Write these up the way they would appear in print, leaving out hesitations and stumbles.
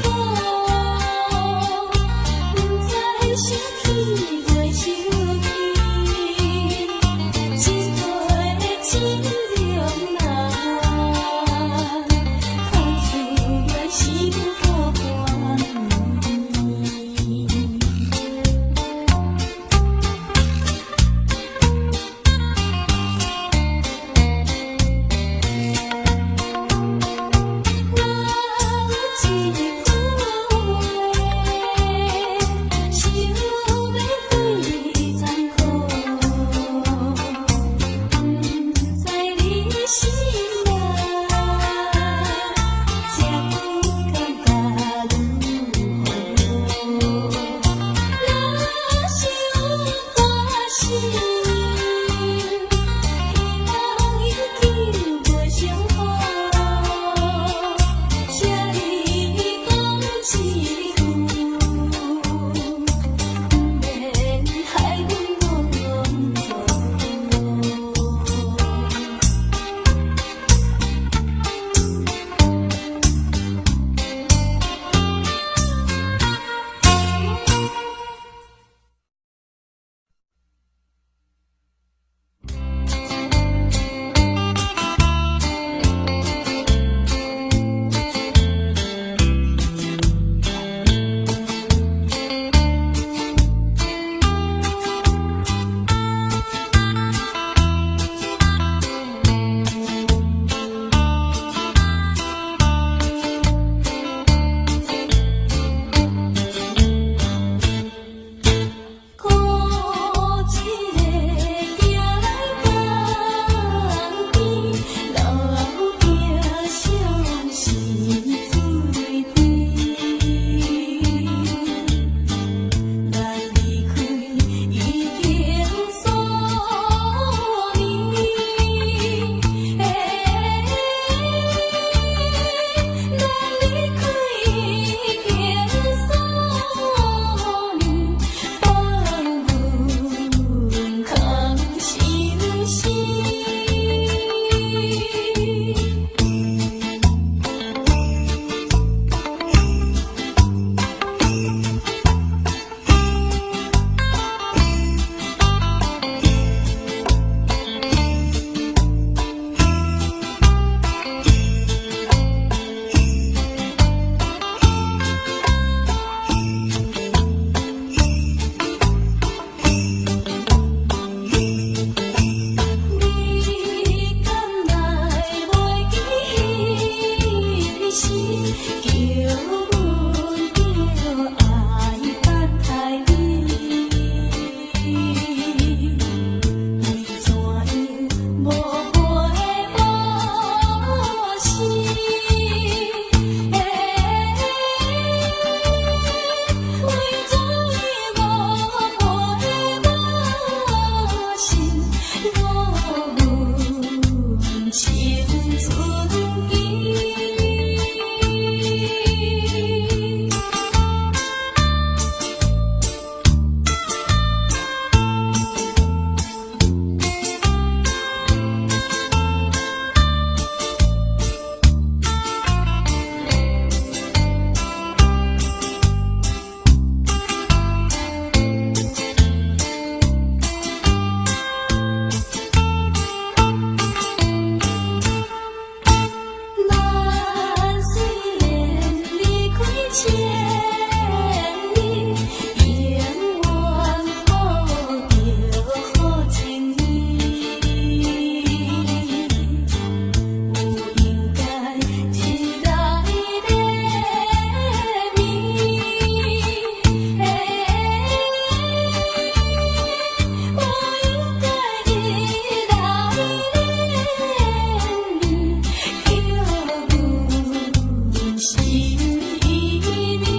苦，毋知想起袂想起，真对真兩難，苦思戀心無歡喜。若有一句話，想欲對你殘酷，毋知你心內，這久感覺如何？若是有決心，希望永久袂相逢。請你講一句，毋免害阮戇做。孤一个行來江邊，流著相思水滴。咱離開已經數年，咱離開已經數年，放阮空心事。你敢會袂記彼時，叫阮著愛等待你？為怎樣無回無信？為怎樣無回無信？我阮青春期。咱雖然離開千里，永遠抱著好情誼。有應該日來連綿，有應該日來連綿，叫阮心依綿。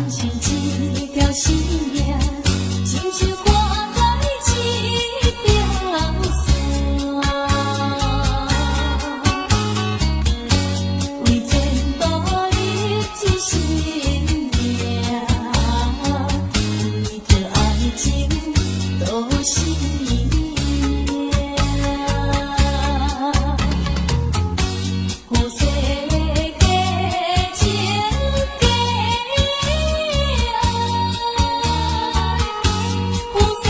像一條生命，親像掛在一條線。為前途立志心命，為著愛情賭性命。有世假情假愛，有世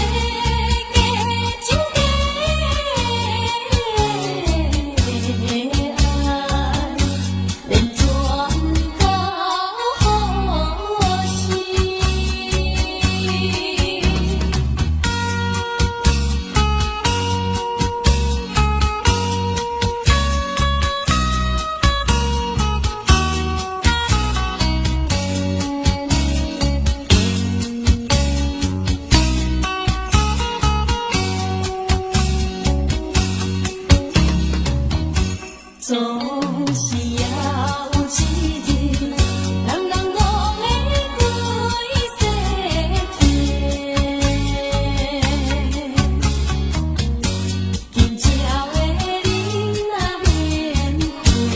假情假愛，連轉到何時？總是也有一日，人人攏會歸西天。今朝的你若免回，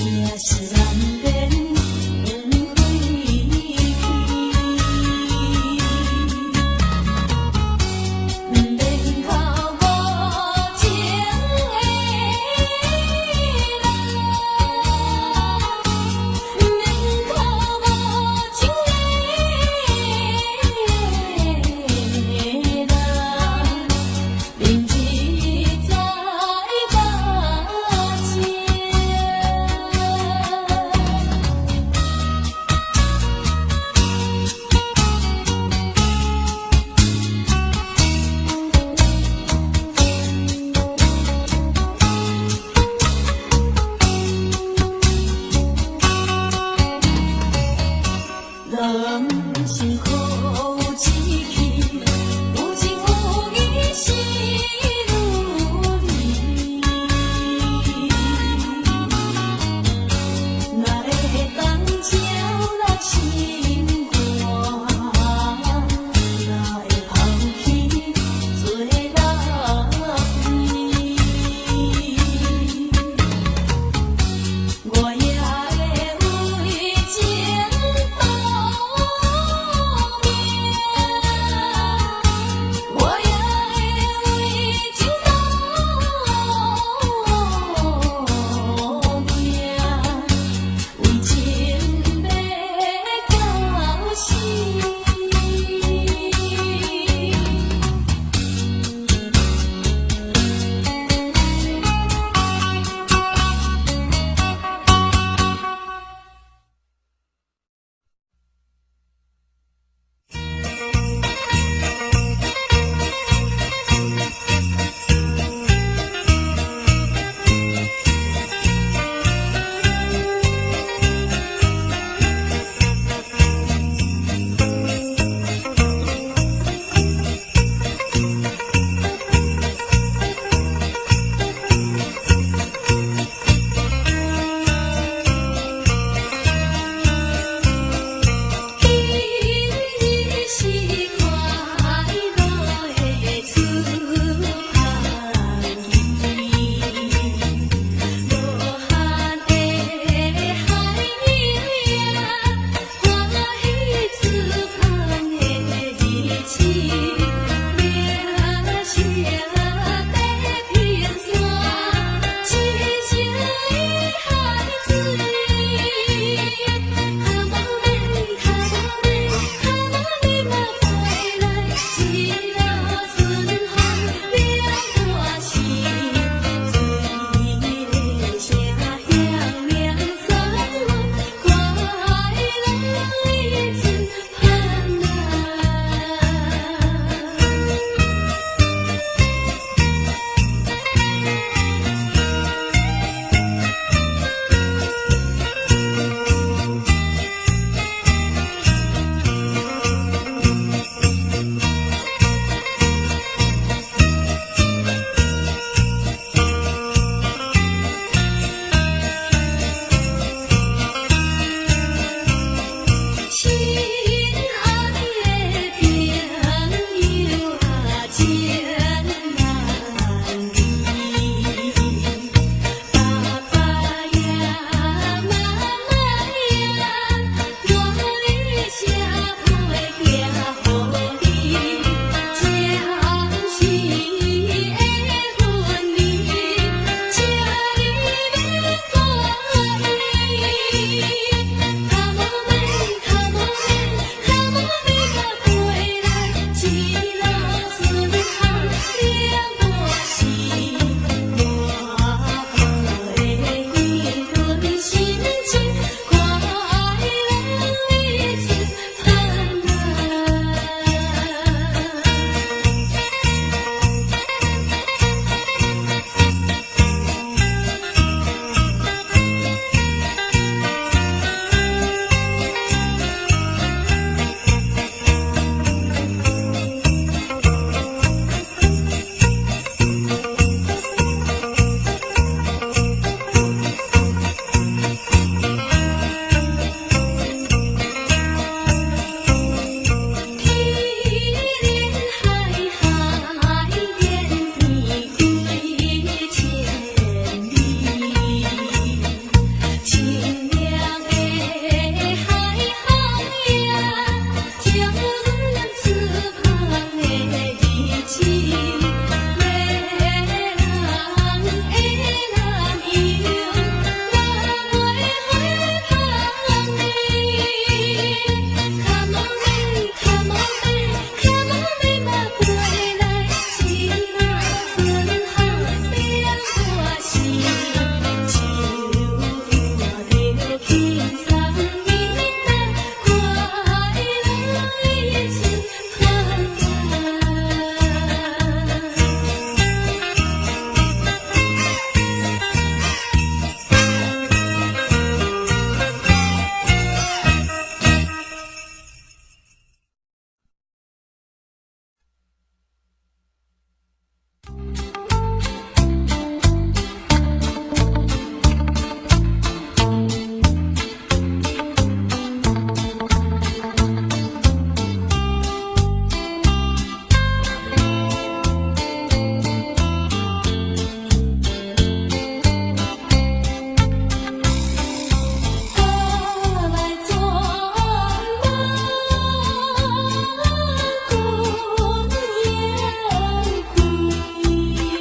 也是難免緣回去。毋免哭無情的人，毋免哭無情的人，明日再目前。人生苦有志氣，有情有義是如意。哪會當將人心肝，哪會拋棄做人義？我也會為情賭甲來轉萬軍言歸。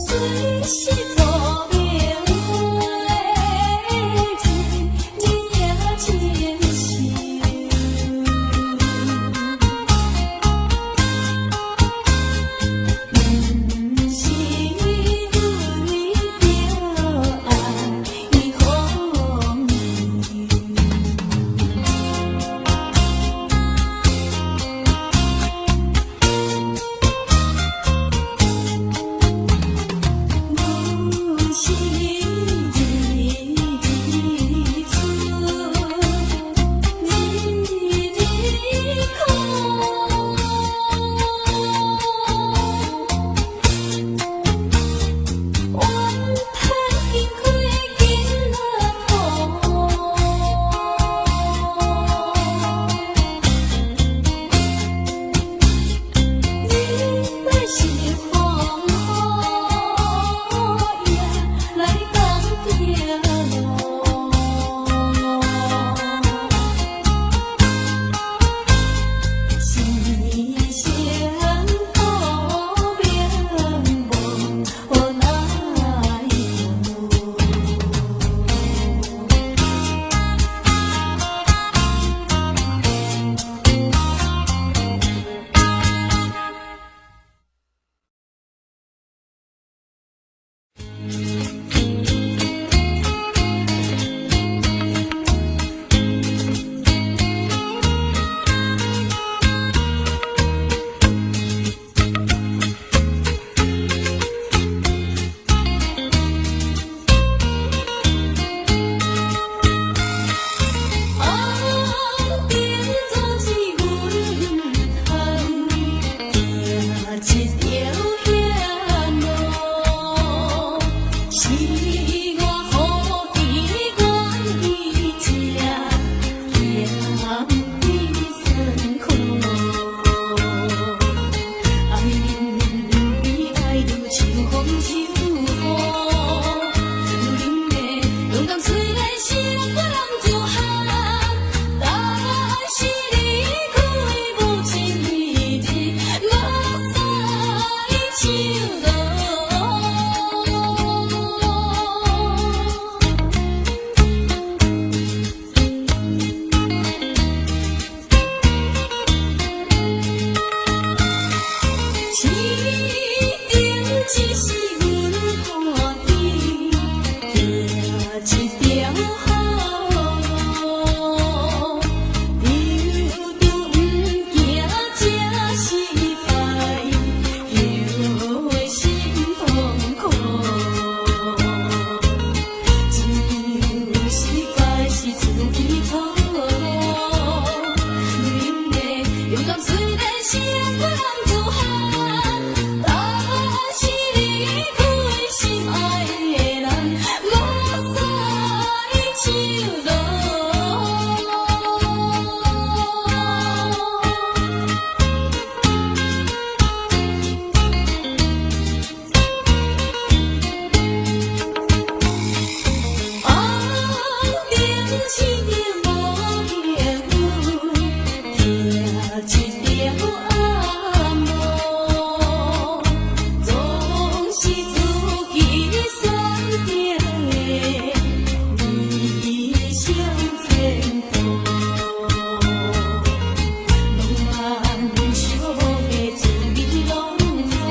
雖是無名的情，也真相。毋是為著愛放棄。阮是日日出，日日苦。怨嘆經開緊仔苦。你若是風雨夜來共行路。一生苦命無奈何。红燈阻止阮通行一條險路，是我好奇願意這鹹甜酸苦。愛恁比愛愈像風像雨，恁的勇敢雖然是予人自豪，但是離開無情一日，目屎像露。市頂只是阮看見，行一條好路，丟丟毋行才失敗，後悔心痛苦。一場失敗是自己錯誤，恁的勇敢雖然是予人自豪，但是離開心愛的人，目屎像露。紅燈市頂無朋友，行一條暗路，總是自己選擇的理想前途。浪漫相的滋味攏無，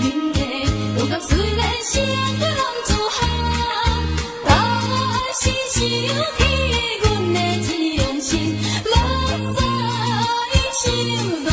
恁的勇敢雖然是予人自豪，但是收起阮的這用心，目屎像露。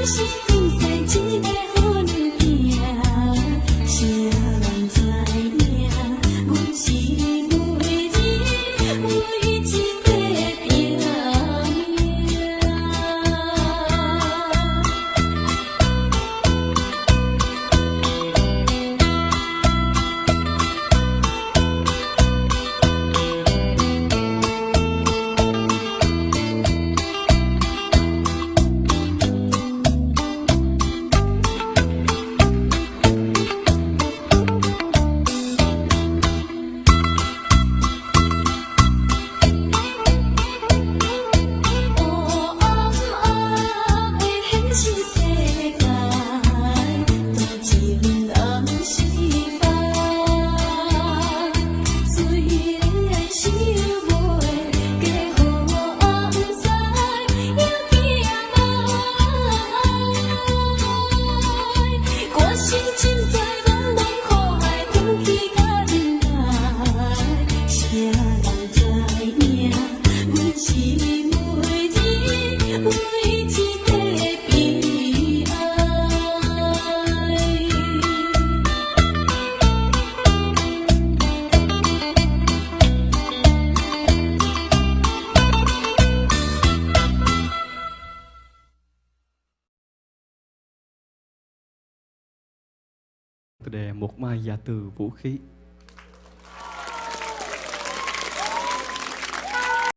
是今世一个好女囝，啥人知影？阮是为你为一个拼命。乌暗暗的現實世界，多情人失敗。雖然想袂過予尪婿，也驚愛。我心深知茫茫苦海，勇氣佮忍耐，啥人知影？阮是為你為一個悲哀。 Tựa đề "Một mai giã từ vũ khí".